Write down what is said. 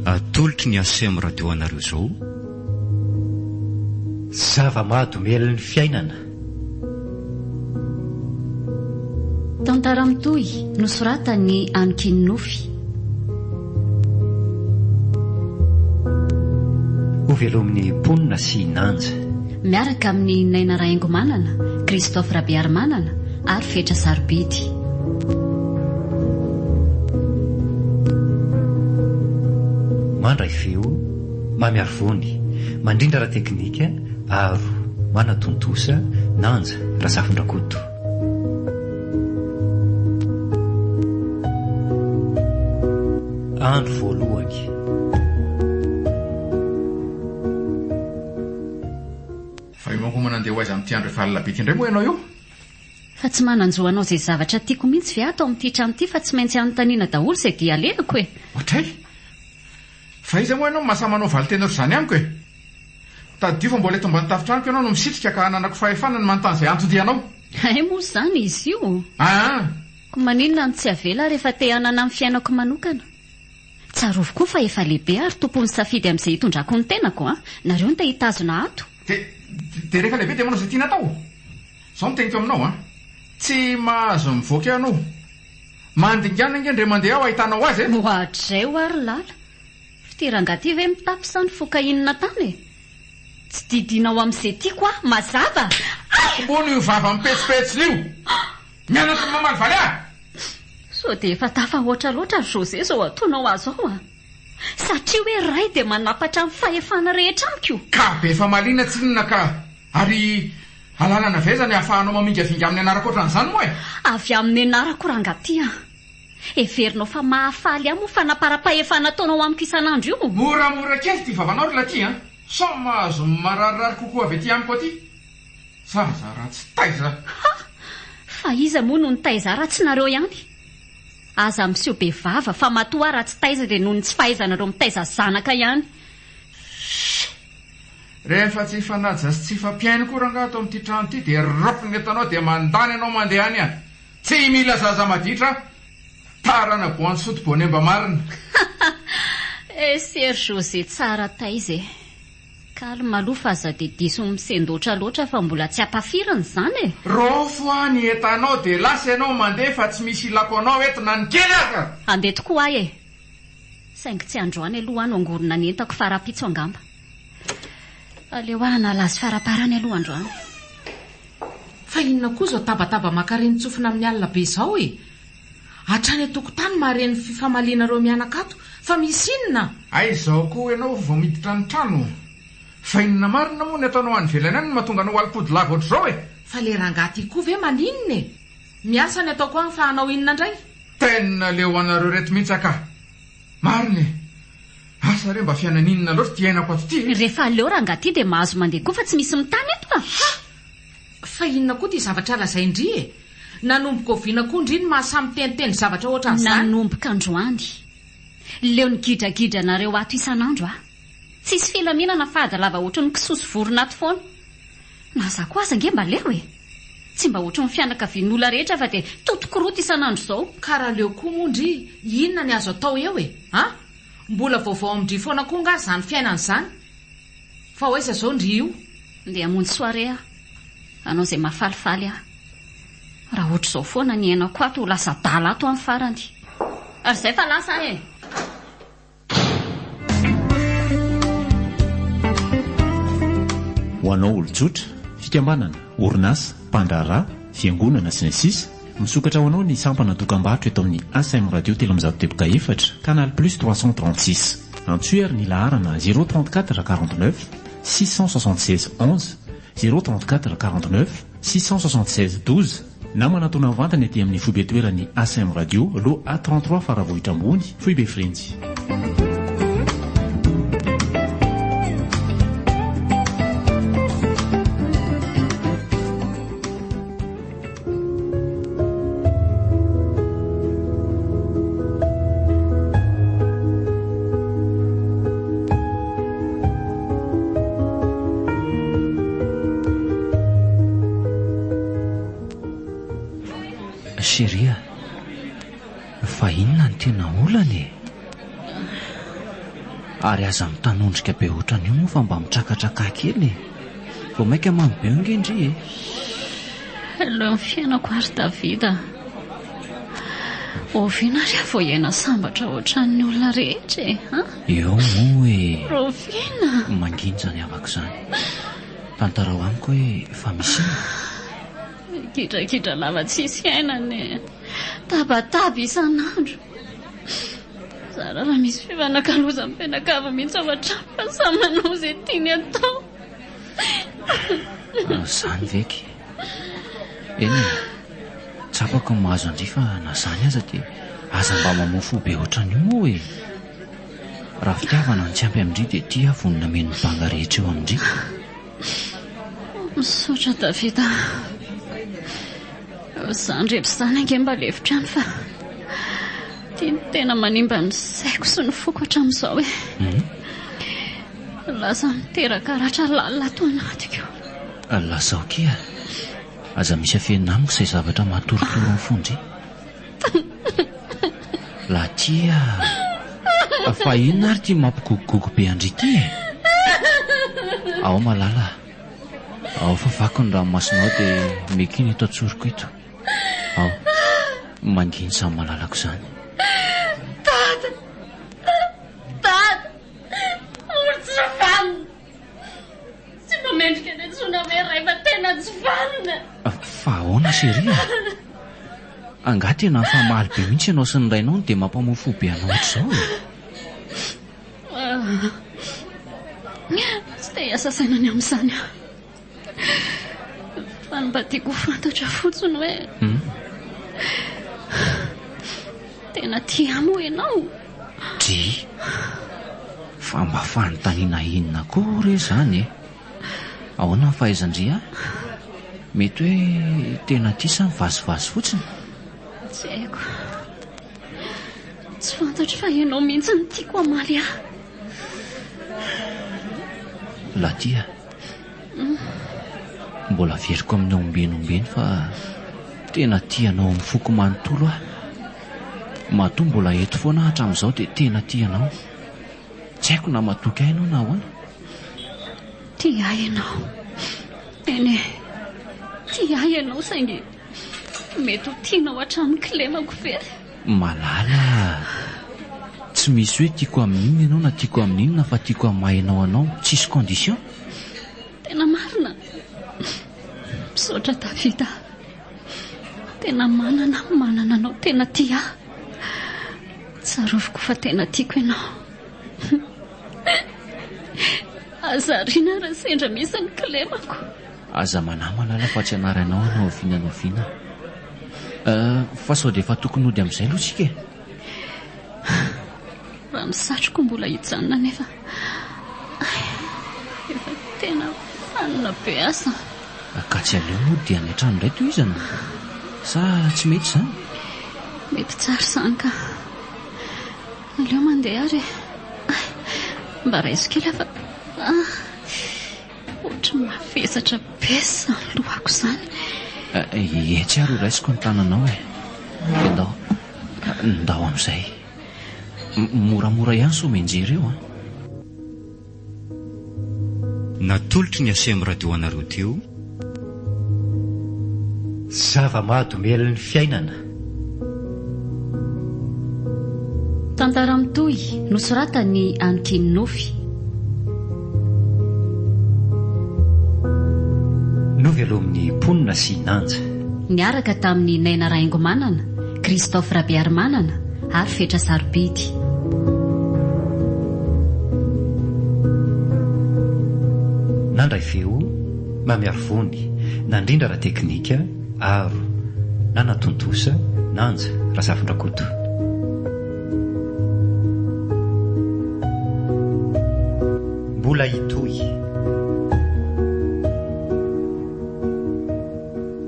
Atolotry ny ACM Radio anareo izao. Zava-mahadomelin'ny fiainana. Tantara mitohy nosoratan'i Aniky Nofy. Hovelomin'ny mponina sy Nanja. Miaraka amin'i Naina Rahaingomanana, Christophe Rabearimanana ary Fetra Sarobidy. Mandray feo, Mamy Arivony, mandrindra ara-teknika, Aro, manatontosa, Nanja Razafindrakoto. Andro voalohany. Fa io manko manandeha ho aiza amin'ity andro efa alina be ity indray moa ianao io? Fa tsy manan-jo hanao izay zavatra tiako mihitsy ve ato amin'ity trano ity fa tsy maintsy anontaniana daholo izay dia alehako e! Ohatray! Fa iza moa ianao no mahasahy manao valin-teny ohatr'izany amiko e? Tadidio fa mbola eto ambany tafon-tranoko ianao no misitrika ka hananako fahefana ny manontany izay anton-dianao. Hay moa izany izy io? Aa! Koa maninona no tsy avela rehefa te hanana ny fiainako manokana? Tsarovy koa fa efa lehibe ary tompon'ny safidy amin'izay hitondrako ny tenako an! Nareo no te hitazona ato. Dia, dia rehefa lehibe dia manao izay tiana atao? Izao no teniko aminao an! Tsy mahazo mivoaka eo ianao. Mandingana ange ndre mandeha ao ahitanao azy e! Ohatr'izay hoa ry Lala. F'ity rangahy ity ve mitapy sa nifoka inona tany e? Tsy didianao amin'izay tiako aho, mazava? Ay! Ambony io vava mipetsopetsona io! Mianatra ny mamalivaly ahy! Sao dia efa tafahoatra loatra ry José izao ataonao azy ao a! Satria hoe ray dia manapatra ny fahefana rehetra amiko? Ka be famaliana tsinona ka! Ary alalana avy aiza ny ahafahanao mamingavinga amin'ny anarako ohatran'izany moa e? Avy amin'ny anarako rangahy ty an! Heverinao fa mahafaly ahy moa fanaparam-pahefana ataonao amiko isan'andro io? Moramora kely ity vavanao ry laty an! Sao mahazo mararirary kokoa avy aty amiko aty? Zaza ratsy taiza! Ha! Fa iza moa no nitaiza ahy raha tsy nareo ihany? Aza miseho be vava fa matoa aho ratsy taiza dia noho ny tsy fahaizanareo mitaiza zanaka ihany. Ssss! Rehefa tsy hifanaja sy tsy hifampihaino koa rangaha ato amin'ity trano ity dia raofy ny entanao dia mandany ianao mandeha any an! Tsy mila zaza maditra aho! Tarana boansoto boanemba marina! Ha! Ry José tsara taiza e! Calme aloha fa aza dia diso misendoatra loatra fa mbola tsy ampafirina izany e! Raofy hoa ny entanao dia lasa ianao mandeha fa tsy misy ilako anao eto na ny kely aza! Handeha tokoa aho e! Saingy tsy androany aloha aho no hangorona ny entako fa rahampitso angamba. Aleo aho hanala azy faraparany aloha androany. Fa inona koa izao tabataba maka renin-tsofina amin'ny alina be izao e? Hatrany an-tokotany mahare ny fifamalianareo mianaka ato fa misy inona? Hay izao koa ianao vao miditra ny trano? Fa inona marina moa ny ataonao any ivelany any no mahatonga anao alim-pody lava ohatr'izao e? Fa le rangahy ty koa ve maninona e? Miasa ny ataoko any fa hanao inona indray? Tena leo anareo reto mihitsy aka! Marina e! Asa re mba fiainana inona loatra ity iainako ato ity e! Rehefa leo rangahy ty dia mahazo mandeha koa fa tsy misy mitana eto a! Ha! Fa inona koa ity zavatra lazain-dry e? Nanomboka oviana koa ndry no mahasahy miteniteny zavatra ohatran'izany? Nanomboka androany. Leo ny gidragidranareo ato isan'andro aho. Tsisy filaminana fa ady lava ohatry ny kisoa sy vorona ato foana. Na za koa aza ange mba leo e! Tsy mba ohatry ny fianakavian'olona rehetra fa dia totokoroto isan'andro izao. Ka raha leo koa moa ndry inona ny azo atao eo e? A! Mbola vaovao amin-dry foana koa nga izany fiainana izany? Fa ho aiza izao ndry io? Ndeha hamonjy soirée aho. Hanao izay mahafalifaly ahy. Raha ohatr'izao foana ny iainako ato ho lasa adala ato aho ny farany. Ary izay fa lasa aho e! Ho anao olon-tsotra, fikambanana, orinasa, mpandraharaha, fiangonana, sy ny sisa Misokatra ho anao ny sampana dokam-barotra eto amin'ny ACM Radio 304, Canal Plus 336. Antsoy ary ny laharana 034 49 676 11, 034 49 676 12 na manatona mivantana ety amin'ny foibe toeran'ny ACM Radio, Lot A 33 Faravohitra Ambony, Foibe Frenjy. Chérie a, fa inona no tena olana e? Ary aza mitanondrika be ohatran'io moa fa mba mitrakatrakà kely e! Vao mainka mamy be eo nge ndry e! Leo ny fiainako ary David a! Oviana ary aho vao hiaina sambatra ohatran'ny olona rehetra e? An? Eo moa e! Rahoviana? Mangina izany havako izany. Tantarao amiko hoe fa misy inona? Gidragidra lava tsisy iainana e! Tabataba isan'andro. Zara raha misy fifanakalozan'ny mpianakavy mihitsy ao an-trano fa samy manao izay tiany atao. Izany ve ky? Eny e, tsapako ny mahazo an-dry fa na izany aza dia aza mba mamoa fo be ohatran'io moa e! Raha fitiavana no tsy ampy amin-dry dia ity aho vonona hameno ny banga rehetra eo amin-dry. Misaotra David a! Izany rehetra izany ange mba lefitra ihany fa ity no tena manimba ny saiko sy ny foko hatramin'izao e. Lasa miteraka ratra lalina ato anatiko. Lazao kia, aza misy afenina amiko izay zavatra mahatorotoro ny fon-dry. Latia a! Fa inona ary ity mampigogogogo be an-dry ity e? Ao malala a! Ao fa vaky ny ranomasonao dia mekina eto an-tsoroko eto. Ao, mangina izany malalako izany. Dada! Dada! Olo tsy vanona! Tsy mba mendrika ny antsoina hoe ray fa tena tsy vanona! Fa ahoana chérie a? Angaha tena mifamaly be mihitsy ianao sy ny rainao no dia mampamoa fo be anao ohatr'izao e? Tsy te hiasa saina ny amin'izany aho. Fa ny mba tiako ho fantatra fotsiny hoe tena tia ahy moa ianao? Dry, fa mba fanontaniana inona koa re izany e? Ahoana ny fahaizan-dry ahy? Mety hoe tena tia sa mivazivazy fotsiny? Tsy haiko. Tsy fantatro fa ianao mihitsy no tiako hamaly ahy. Latia, mbola averiko aminao ombieny ombieny fa tena tia anao amin'ny foko manontolo aho. Matoa mbola eto foana aho hatramin'izao dia tena tia anao. Tsy haiko na matoky ahy ianao na ahoana. Tia ahy ianao. Eny e, tia ahy ianao saingy mety ho tianao hatramin'ny kilemako ve? Malala a! Tsy misy hoe tiako amin'inona ianao na tiako amin'inona fa tiako amin'ny maha ianao anao, tsisy condition. Tena marina? Misaotra David a! Tena manana aho manana anao tena tia ahy. Tsaroviko fa tena tiako ianao. Aza ariana raha sendra misy ny kilemako. Aza manahy malala fa tsy hanary anao aho na oviana na oviana. Euh, fa sao dia efa tokony hody amin'izay aloha tsika e? Raha ny satriko mbola hijanona nefa efa tena fanina be aza. Ka tsy aleo mody dia any an-trano indray tohizana? Sa tsy mety izany? Mety tsara izany ka. Aleo mandeha ary e. Mba raiso kely aho fa ah, ohatry ny mavesatra be izany lohako izany. Etsy ary ho raisiko ny tananao e. Dia ndao, ndao amin'izay. Moramora ihany sao mianjera eo an. Natolotry ny Aceem Radio anareo teo. Zava-mahadomelin'ny fiainana. Tantara mitohy, nosoratan'i Ankin Nofy. Novelomin'ny mponina sy Nanja. Niaraka tamin'i Naina Rahaingomanana, Christophe Rabearimanana ary Fetra Sarobidy. Nandray feo, Mamy Arivony, nandrindra ara-teknika, Aro, nanatontosa, Nanja Razafindrakoto. Mbola hitohy.